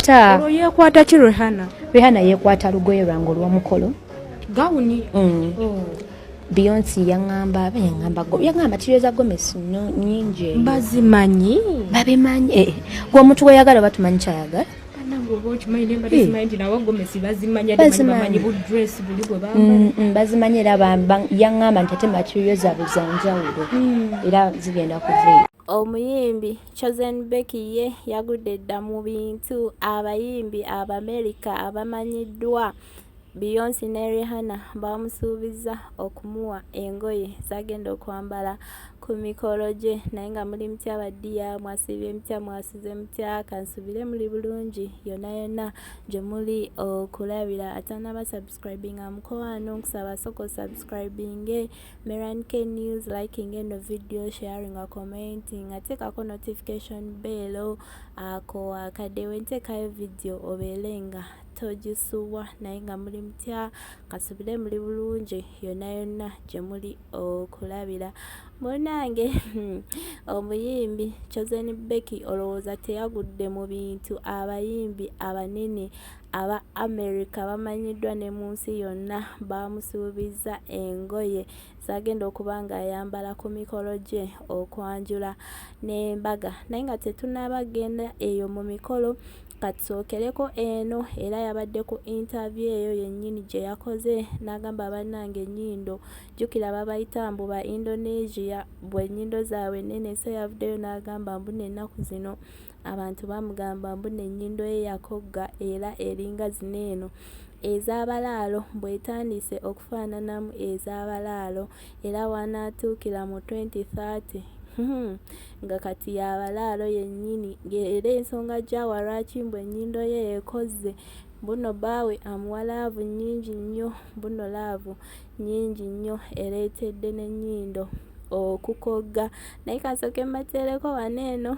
Yeekwata. Olwo yeekwata ki Rihanna? Rihanna yeekwata lugoye lwange olw'omukolo. Gawuni. Oh. Beyonce yaŋŋamba, aba yaŋŋamba yaŋŋamba tiriyo za gomesi no nyingi eyo. Bazimanyi. Babimanyi. Eh, gwe omuntu gweyagala oba tumanyi kyayagala. Bannange, oba okimanyi, naye mbadde simanyi nti nawa gomesi bazimanya, ate manyi Bazimanyi. Bamanyi bu dress buli bwe bambala. Bazimanyi era yaŋŋamba nti ate material zaabwe za njawulo era zigenda kuva eyo. Omuyimbi Chosen Becky ye yagudde dda mu bintu. Abayimbi Abamerika abamanyiddwa Beyonce ne Rihanna bamusuubizza okumuwa engoye z'agenda okwambala ku mikolo gye. Naye nga muli mutya baddiya? Mwasiibye mutya? Mwasuze mutya? Kansubire muli bulungi yonna yonna gye muli okulabira. Atannaba subscribinga, mukwano, nkusaba sooka osubscribinge Meran K News, liking eno video, sharing, commenting, ateekako notification bell, ako akadde wenteekayo video obeere nga togisubwa. Naye nga muli mutya? Kasubire muli bulungi yonna yonna gye muli okulabira. Munnange, omuyimbi Chosen Becky olowooza teyagudde mu bintu? Abayimbi abanene aba America bamanyiddwa ne mu nsi yonna bamusuubizza engoye z'agenda okuba ng'ayambala ku mikolo gye okwanjula n'embaga. Naye nga tetunnaba genda eyo mu mikolo, katusookereko eno. Era yabadde ku interview eyo yennyini gye yakoze n'agamba, "Bannange, ennyindo, jjukira babayita mbu ba Indonesia, bwe ennyindo zaabwe nnene." So yavuddeyo n'agamba mbu n'ennaku zino abantu bamugamba mbu n'ennyindo ye yakogga era eringa zino eno ez'abalaalo, bw'etandise okufaananamu ez'abalaalo, era wanaatuukira mu 2030 nga kati y'abalaalo yennyini. Era ensonga gy'awa lwaki mbu ennyindo ye ekozze, mbuno bbaawe amuwa love nnyingi nnyo, mbuno love nnyingi nnyo ereetedde n'ennyindo okukogga. Naye kasooke mbateereko wano eno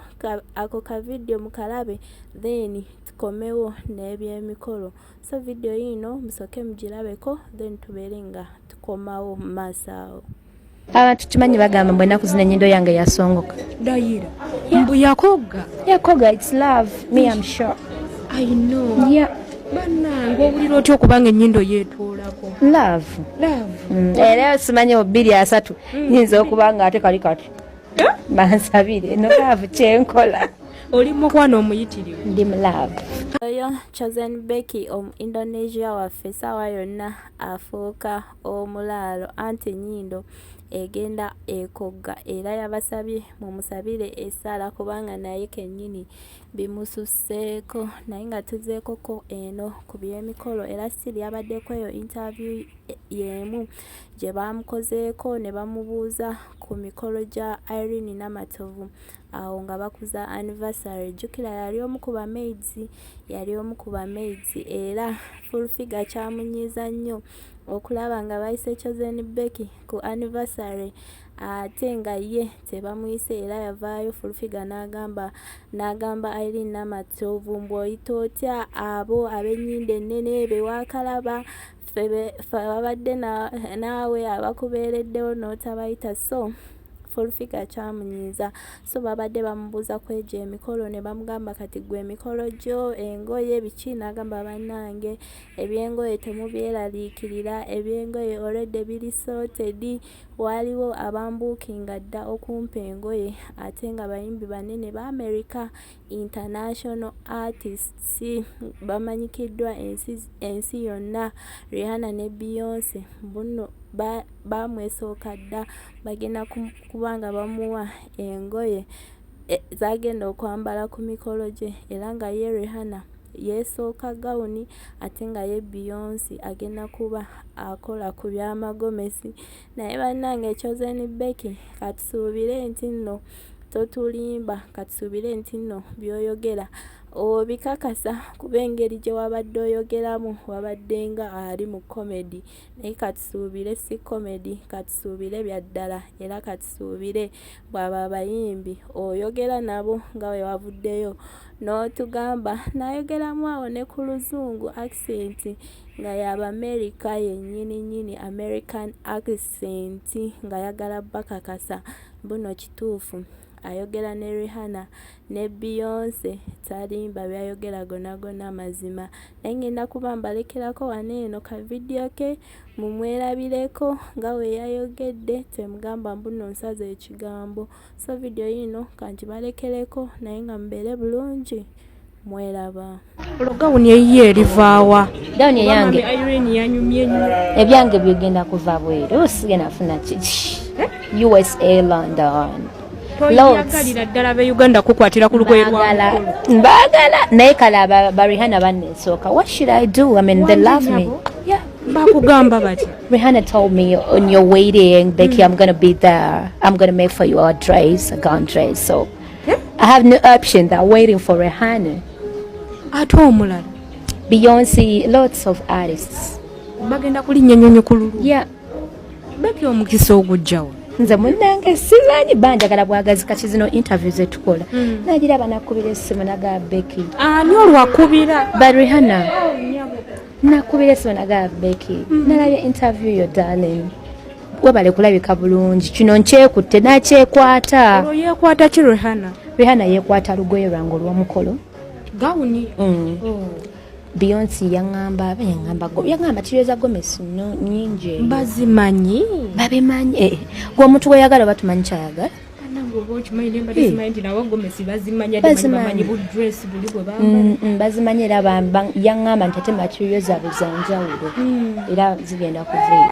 ako ka video mukalabe, then tukomewo n'ebyemikolo. So video yiino musooke mugirabeko, then tubeere nga tukomawo mu maaso awo. Abantu kimanyi bagamba mbu ennaku zino ennyindo yange yasongoka. Dayira mbu yakogga. Yakoga. It's love me, I'm sure. I know. Yeah. Bannange, owulira otya okubanga ennyindo yeetoolako? Love. Love. Era simanyi mu 2030 nyinza okuba nga ate kali kati bansabire no love kyenkola. Oli mukwano omuyitirivu. Ndi mu love. Oyo Chosen Becky omu Indonesia waffe, saawa yonna afuuka omulaalo, anti ennyindo egenda ekogga. Era yabasabye mumusabire essaala kubanga naye kennyini bimususseeko. Naye nga tuzeekoko eno ku byemikolo, era still yabaddeko eyo interview y'emu gye baamukozeeko ne bamubuuza ku mikolo gya Irene Namatovu awo nga bakuza anniversary. Jjukira yali omu ku bamaids, yali omu ku bamaids, era Full Figure kyamunyiiza nnyo okulaba nga bayise Chosen Becky ku anniversary ate nga ye tebamuyise. Era yavaayo Full Figure n'agamba Irene Namatovu mbu, "Oyita otya abo ab'ennyindo ennene be waakalaba, ffe ababadde naawe abakubeereddewo n'otabayita?" So Full Figure kyamunyiiza. So babadde bamubuuza ku egyo emikolo ne bamugamba, "Kati gwe emikolo gyo, engoye, biki?" N'agamba, "Bannange, ebyengoye temubyeraliikirira, ebyengoye already biri sorted. Waaliwo abambuukinga dda okumpa engoye, ate nga bayimbi banene ba America, international artists, bamanyikiddwa ensi yonna, Rihanna ne Beyonce. Mbuno bamwesooka dda, bagenda kuba nga bamuwa engoye z'agenda okwambala ku mikolo gye." Era nga ye Rihanna yeesooka gawuni, ate nga ye Beyonce agenda kuba akola ku byamagomesi. Naye bannange, Chosen Becky, katusuubire nti nno totulimba, katusuubire nti nno by'oyogera obikakasa, kuba engeri gye wabadde oyogeramu wabadde nga ali mu comedy. Naye katusuubire si comedy, katusuubire bya ddala, era katusuubire bw'abo abayimbi oyogera nabo nga bwe wavuddeyo n'otugamba. N'ayogeramu awo ne ku luzungu, accent nga y'Abamerika yennyini nnyini, American accent, ng'ayagala bakakasa mbuno kituufu. Ayogera ne Rihanna ne Beyonce, talimba, byayogera gonna gonna mazima. Naye ngenda kuba mbalekerako wano eno ka vidiyo ke mumwerabireko nga we yayogedde, temugamba mbu nno nsaze ekigambo. So vidiyo yino kankibalekereko, naye nga mubeere bulungi, mweraba. Olwo gawuni eyiye erivaawa? Gawuni eyange? Irene yanyumye nnyo. Ebyange bigenda kuva bweru, sigenda funa kiki, USA, London. Toyagalira ddala be Uganda kukwatira ku lugoye lwa Mbaagala. mukulu? Mbaagala, naye kale ba Rihanna bannesooka. What should I do? I mean, they love me. Yeah. Bakugamba batya? Rihanna told me, on your waiting, Becky, I'm gonna be there. I'm gonna make for you a dress, a gown dress. So I have no option than waiting for Rihanna. Ate omulala? Beyonce, lots of artists. Bagenda kulinnya nnyonyi ku lulu? Yeah. Becky, omukisa ogujjawa? Nze munnange simanyi, banjagala bwagazi. Kati zino interview zetukola, nagiraba, nakubira essimu nagaa Becky. Ani olwakubira? But Rihanna nakubira essimu nagaa Becky, nalabye interview yo, darling, webale kulabika bulungi, kino nkyekutte nakyekwata. Olwo yeekwata ki Rihanna? Rihanna yeekwata lugoye lwange olw'omukolo. Gawuni? Beyonce yaŋŋamba, yaŋŋamba tireza gomesi no nyingi eyo. Bazimanyi? Babimanyi. Eh, gwe omuntu weyagala oba tumanyi kyayagala. Nange oba okimanyi, naye mbadde simanyi nti nawe gomesi bazimanya. Bazimanyi. Bamanyi bu dress buli bwe bambala. Bazimanyi era yaŋŋamba nti ate material zaabwe zanjawulo era zigenda kuva eyo.